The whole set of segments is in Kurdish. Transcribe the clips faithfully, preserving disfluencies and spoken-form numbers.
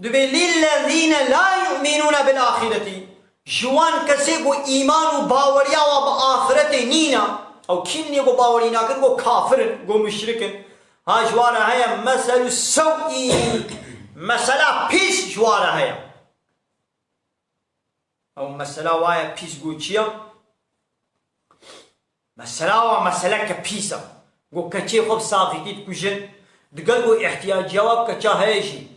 Dibê lillezîne la yu'minûne bil axireti. Ji wan kesê ku îman û baweriya wa bi axiretê nîne. Ew kî nîne ku bawerî nakin, ku kafir in, ku muşrik in. Ha ji wan re heye meselu sew'î. Mesela pîs ji wan re heye. Ew mesela wa ye pîs got çi ye? Mesela wa meseleke pîs e. Got keçê xwe bi saxîtî dikujin. Digel got îhtiyaciya wa bi keça heye jî.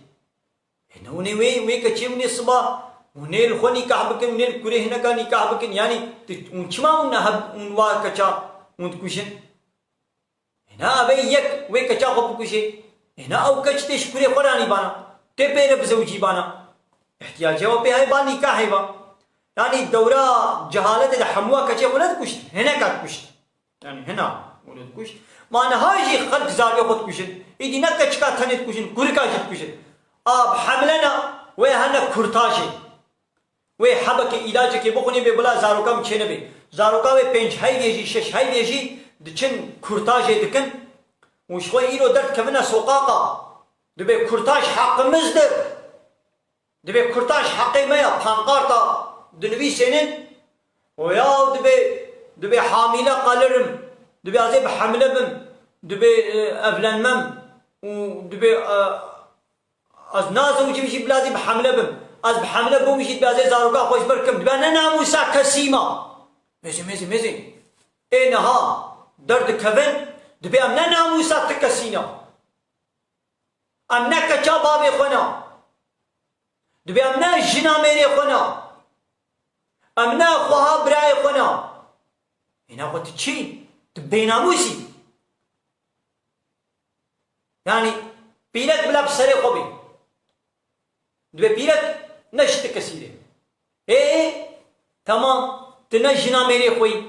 E ne hûn ê wê, wê keçê hûn ê siba, hûn ê li xwe nîkah bikin, hûn ê li kurê hineka nîkah bikin. Yanî tu, hûn çima hûn ne heb, hûn wa keça hûn dikujin? Hêna avê yek wê keça xwe bikujê. Hêna ew keç tê ji kurê xwe ranî bana. Tê pê re bizewicî bana. Îhtiyacê we pê heye ba nîkahê ve. Yanî dewra cehaletê de hemûya keçê xwe nedikuşt. Hineka dikuşt. Yanî hina wilo dikuşt. Ma niha jî xelk zarokê xwe dikujin. Îdî ne keçika tenê dikujin, kurika jî dikujin. A bi hemle ne, wê hene kurtajê. Wê hebekê îlacekê bixwinê bê bila zaroka min çênebê. Zaroka wê pênc heyvê jî, şeş heyvê jî diçin kurtajê dikin. Û ji xwe îro derdikevine soqaqa. Dibê kurtaj heqimizdir. Dibê kurtaj heqê me ya, pankarta dinivîsênin. Û ya dibê, dibê hamile qalirim. Dibê ez ê bi hemle bim. Dibê, e, evlenmem. Û dibê, e, Ez nazewicim jî bila ez ê bi hemle bim. Ez bi hemle bûm jî bila ez ê zaroka xwe ji ber kim. Dibe ne namûsa kesî ma. Mêzin, mêzin, mêzin. Ê niha derdikevin, dibê em ne namûsa ti kesî ne. Em ne keça bavê xwe ne. Dibê em ne jina mêrê xwe ne. Em ne xweha birayê xwe ne. Hêna xwe tu çi? Tu bênamûs î. Yanî pîrek bila bi serê xwe bê. Dibê pîrek ne ji ti kesî re. Ê, ê, temam, tu ne jina mêrê xwe yî.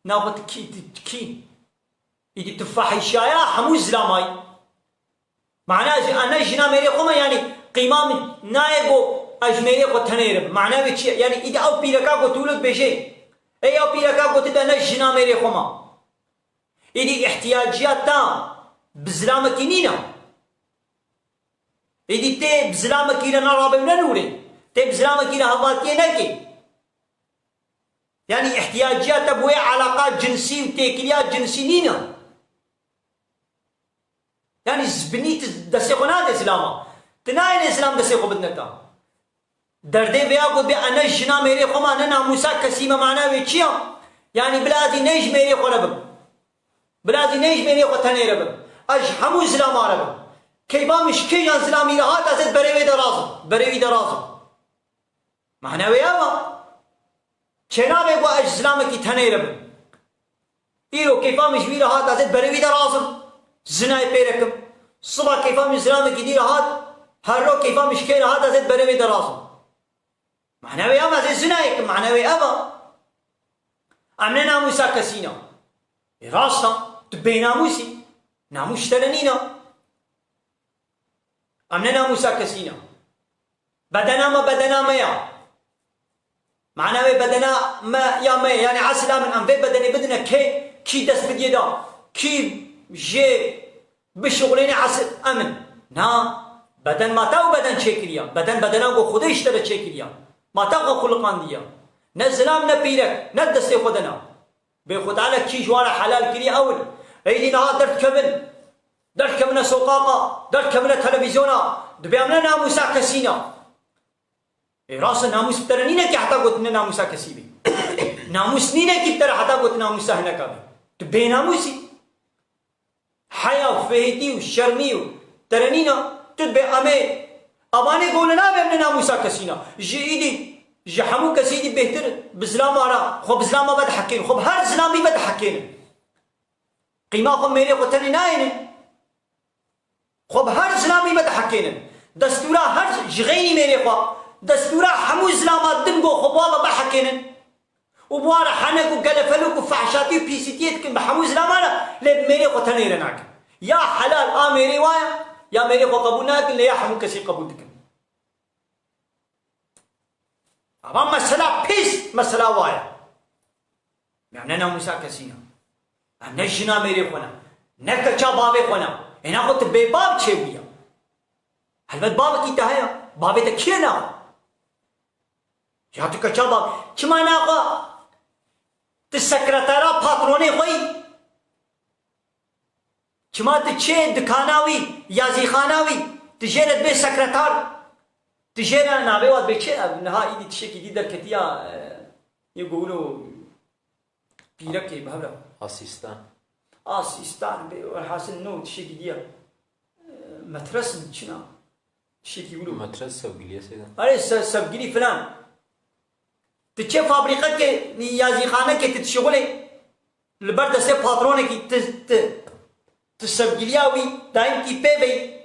Na xwe tu kî, tu kî? Îdî tu fahîşaya hemû zilamayî. Mana jî, a ne jina mêrê xwe me, yanî qîma min nayê ku ez ji mêrê xwe tenê re bim. Mana wê çi ye? Yanî îdî ew pîreka ku tu wilo dibêjê. Ê ew pîreka ku tu de ne jina mêrê xwe me. Êdî îhtiyaciya te bi zilamekî nîne. Êdî tê bi zilamekî re ne rabê û ne nûrê. Tê bi zilamekî re hevaltiyê nekê. Yanî îhtiyaciya te bi wê eleqa cinsî û têkiliya cinsî nîne. Yanî zibinî tu destê xwe nade zilama. Tu nayênê zilam destê xwe bidine te. Derdê vêya ku bê, e ne jina mêrê xwe ma, ne namûsa kesî me, mana wê çi ya? Yanî bila ez ê ne ji mêrê xwe re bim. Bila ez ê ne ji mêrê xwe tenê re bim. Ez ji hemû zilama re bim. Keyfa min ji kêjan zilamî re hat, ez ê berê wê de razim. Berê wî de razim. Mana wê ev e. Çênabe ku ez ji zilamekî tenê re bim. Îro kêfa min ji wî re hat, ez ê berê wî de razim. Zinayê pê re kim. Siba kêfa min ji zilamekî dî re hat, her ro kêfa min ji kê re hat, ez ê berê wê de razim. Mana wê ev e, ez ê zinayê kim, mana wê ev e. Em ne namûsa kesî ne. Ê rast e, tu bênamûs î. Namûs ji te re nîne. Em ne namûsa kesî ne. Bedena me bedena me ya. Mana wê bedena me ya me ye. Yanî esla min em vê bedenê bidine kê, kî dest bidiyê da, kî jê bişuxulêne esil em in. Na, beden ma te û beden çêkiriya. Beden bedena ku Xwedê ji te re çêkiriya. Ma te xwe xuliqandiya. Ne zilam ne pîrek, ne destê xwe de na. Bê Xwedê Teala kî ji wan re helal kiriye ew in. Êdî niha derdikevin. Derdikevine soqaqa, derdikevine televîzyona. Dibê em ne namûsa kesî ne. Ê rast e, namûs bi te re nîne kî heta got ne namûsa kesî bê. Namûs nîne kî bi te re heta got namûsa hineka bê. Tu bênamûs î. Heya û fêhîtî û şermî û te re nîne, tu dibê em ê, evanê gole nabe em ne namûsa kesî ne. Ji îdî, ji hemû kesî îdî bêhtir bi zilama re, xwe bi zilama vedihekên, xwe bi her zilamî vedihekênin. Qîma xwe mêrê xwe tenê nayênin. Xwe bi her zilamî vedihekênin. Destûra her ji xeynî mêrê xwe, destûra hemû zilama din go xwe bi wa ve bihekênin. Û bi wa re henek û gelefelok û fehşatî û pîsîtiyê dikin bi hemû zilama re, lê bi mêrê xwe tenê re nakin. Ya helal a mêrê wa ye, ya mêrê xwe qebûl nakin, lê ya hemû kesî qebûl dikin. Ama mesela pîs, mesela wa ye. Em ne namûsa kesî ne. Em ne jina mêrê xwe ne. Ne keça bavê xwe ne. Êna xwe tu bêbav çêbûye. Helbet bavekî te heye. Bavê te kê naxwe? Ya tu keça bav. Çima naxwe? Tu sekretera patronê xwe yî. Çima tu çê dikana wî, yazîxana wî, tu jê re dibê sekretar? Tu jê re navê wa dibê çi? Ev niha îdî tiştekî dî derketiya, e, yê ku wilo pîrekê bi hev re. Asîstan. Asîstan bê, welhasil no tiştekî dî ye. E, metres in çi na? Tiştekî wilo. Metres sevgiliye seyda. Erê se-, sevgilî filan. Tu çê fabrîqekê, yazîxanekê tu dişixulê. Li ber destê patronekî ti, ti, ti sevgiliya wî dayînkî pê veyî,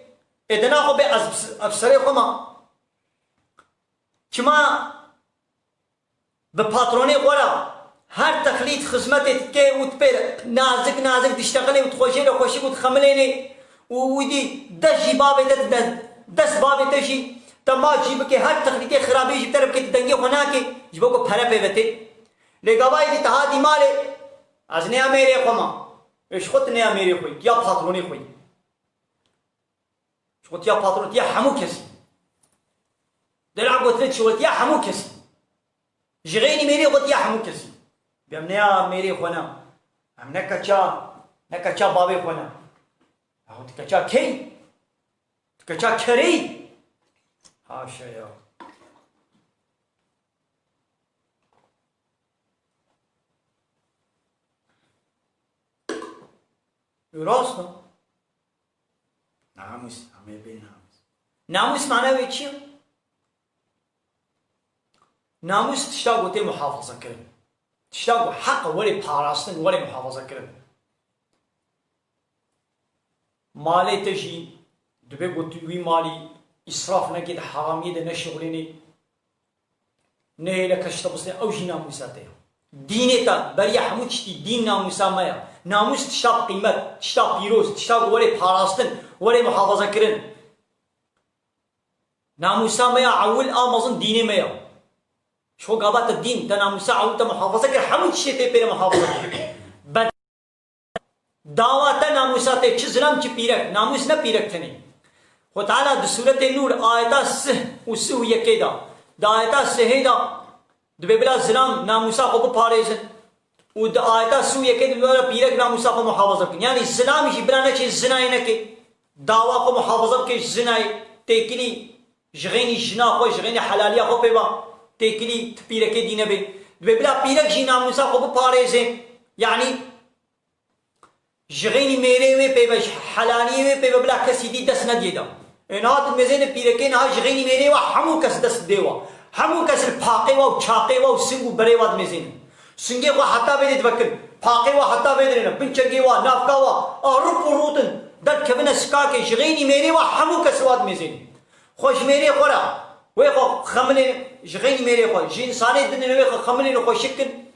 ê dina xwe bê ez, efserê xwe ma. Çima bi patronê xwe re her texlît xizmetê dike û tu pê nazik nazik diştexilê û tu xwe jê re xweşik û dixemilênê û wî dî dest jî bavê te dide, dest bavê te jî te maç jî bike, her texlîtê xirabê jî bi te re bike, tu dengê xwe nake, ji bo ku pere pê ve tê. Lê gavayê dî te hatî malê, ez nêya mêrê xwe ma. Ê ji xwe tu nêya mêrê xwe yî, tu ya patronê xwe yî. Ji xwe tu ya patron, tu ya hemû kesî. Dera gotinê tu ji xwe tu ya hemû kesî. Ji xeynî mêrê xwe tu ya hemû kesî. Bê em nêya mêrê xwe ne. Em ne keça, ne keça bavê xwe ne. Ew tu keça key? Tu keça kerê yî? Haşa ya. Rast e. Namûs, em ê bê namûs. Namûs mana wê çi ye? Namûs tişta ku tê muhafaza kirin. Tişta ku heq e were parastin, were muhafaza kirin. Malê te jî dibe ku tu wî malî îsraf nekî, di heramiyê de neşixulênî. Nehêle kes ji te bistê, ew jî namûsa te ye. Dînê te, beriya hemû tiştî, dîn namûsa me ye. Namûs tişta qîmet, tişta pîroz, tişta ku were parastin, were muhafaza kirin. Namûsa me ya ewil a mezin dînê me ya. Ji xwe gava te dîn, te namûsa ewil te muhafaza kir, hemû tiştê tê pê re muhafaza kir. Be-, dawa te namûsa te, çi zilam çi pîrek, namûs ne pîrek tenê. Xwe Teala di sûretê Nûr ayeta sih û sih û yekê de, di ayeta sihê de dibê bila zilam namûsa xwe biparêzin. Û di ayeta sih û yekê de dibê pîrek namûsa xwe muhafaza bikin. Yanî zilamî jî bila neçê zinayê neke. Dawa xwe muhafaza bike ji zinayê. Têkilî ji xeynî jina xwe, ji xeynî helaliya xwe pê ba. Têkilî ti pîrekê dî nebe. Dibê bila pîrek jî namûsa xwe biparêze. Yanî ji xeynî mêrê wê pê ve, ji helaliyê wê pê ve bila kesî dî dest nediyê de. Ê niha dimêzêne pîrekê niha ji xeynî mêrê wa hemû kes dest dê wa. Hemû kes li paqê wa û çaqê wa û sing û berê wa dimêzêne. Singê xwe heta vê dê divekin. Paqê wa heta vê dirêne. Bin çengê wa, navka wa, a rûp û rûtin. Derdikevine sikakê, ji xeynî mêrê wa hemû kes wa dimêzêne. Xwe ji mêrê xwe re. Wê xwe xemilê ji xeynî mêrê xwe. Ji însanê din wê xwe xemilê li xwe şik kin.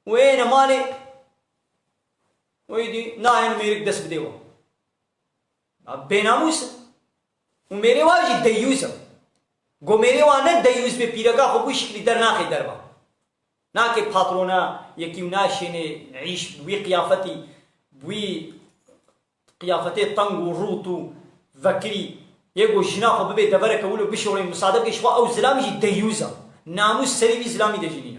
Wê êne malê. Wê dî nahêne mêrik dest bidê we. Bênamûs e. Û mêrê wa jî deyûz e. Go mêrê wa ne deyûz be, pîreka xwe bû şiklî dernaxê derva. Nake patrona yekî û naşêne îş bi wî qiyafetî, bi wî qiyafetê teng û rût û vekirî. Yê go jina xwe bibe devereke wilo bişorê, misade bike ji xwe ew zilamî jî deyûz e. Namûs serî vî zilamî de jî nî.